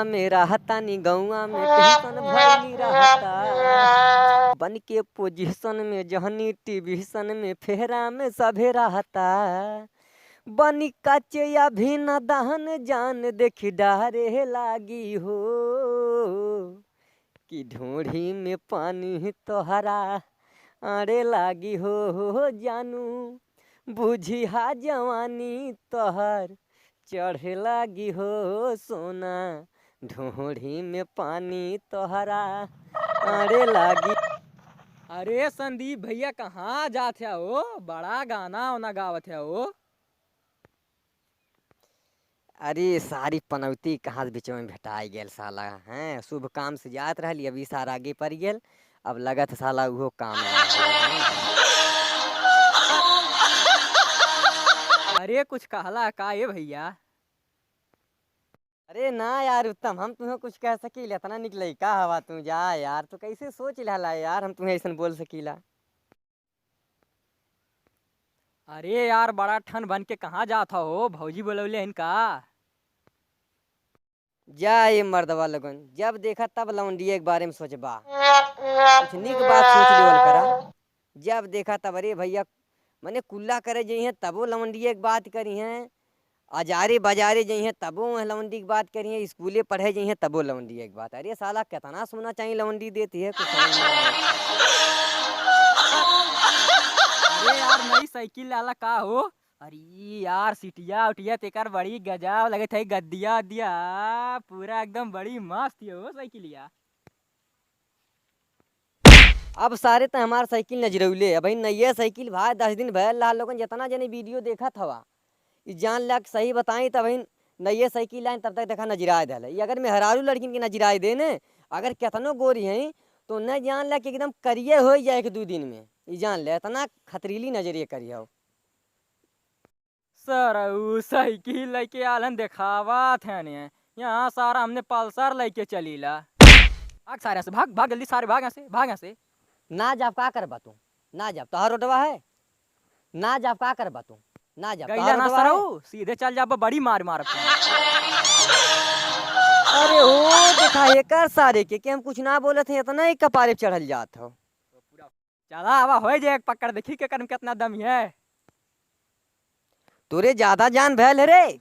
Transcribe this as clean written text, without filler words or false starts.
गौआ में रहतानी, गौआ में टेंशन भइली रहता। बन के पोजीशन में जहनी टीवीशन में फेरा में सभे रहता। बनी काचे अभी न दहन जान देखी डरे लागी हो, कि ढोढ़ी में पानी तोहरा आरे लागी हो। जानू बुझिहा जवानी तोहर चढ़े लागी हो सोना, ढोढ़ी में पानी तोहरा आरे लागी। अरे संदीप भैया कहाँ जात है ओ? बड़ा गाना वाना गावत है ओ। अरे सारी पनौती कहाँ से बीच में भेटाई गेल साला। हैं शुभ काम से जात रहली, अभी सारा आगे पड़ गेल। अब लगत है साला उहो काम ना होई। अरे कुछ कहला का ए भैया? अरे ना यार उत्तम, हम तुम्हें कुछ कह सकीला? इतना निक लइका हवा तू, जा यार, तू कैसे सोच लहला यार हम तुम्हें ऐसन बोल सकीला। अरे यार बड़ा ठन बन के कहाँ जात हो? भौजी बोलौले हन का? जा ये मर्दवा लगन, जब देखा तब लौंडिये के बारे में सोचबा। कुछ निक बात सोच लेवल करा। जब देखा तब अरे भैया मने कुल्ला करे जइहे तबो लौंडिये के बात करी हैं, अजारे बाजारे जइहे तबो वह लौंडी के बात करी हैं, स्कूले पढ़े जइहे तबो लौंडिये के बात। अरे साला कितना सोना चाहिए लौंडी देती है, कुछ समझ में ना आवत। अरे यार नई साइकिल लाला का हो? अरे यार सीटिया उटिया तेकर बड़ी गजब लगत है, गद्दिया उद्दिया पूरा एकदम बड़ी मस्त है हो साइकिलिया। अब सारे तो हमार साइकिल नजरौले। अब नइये साइकिल भाई 10 दिन भयल रहा लोगन जितना जने वीडियो देखत हवा ई जान ला के सही बताई तब नइये साइकिल लाइन तब तक देखा नजराए दल। ई अगर मेहरारू लड़किन के नजराए दे ने, अगर केतनो गोरी हैं तो न जान ला कि एकदम करिए हो जाए एक दो दिन में। ई जान ले इतना खतरीली नजरिए करियो। सर उ साइकिल लेके आलन देखावत है ने, यहाँ सारा हमने पल्सर लेके चलीला। भाग सारे यहाँ से, भाग भाग जल्दी सारे, भाग यहाँ से, भाग यहाँ से। ना जाब का करबा तू, ना जाब तोहार रोडवा है, ना जाब का करबा तू, ना जाब गईला तोहार ना रोडवा है। सरऊ, सीधे चल जाब, बड़ी मार मारब। अरे ओ देखा एकर सारे के कि हम कुछ ना बोलत हैं, इतना ही कपारे पे चढ़ल जात हो। चला आवा हो जाए पकड़, देखी के करम कितना दम है। तोरे ज्यादा जान भैल है रे।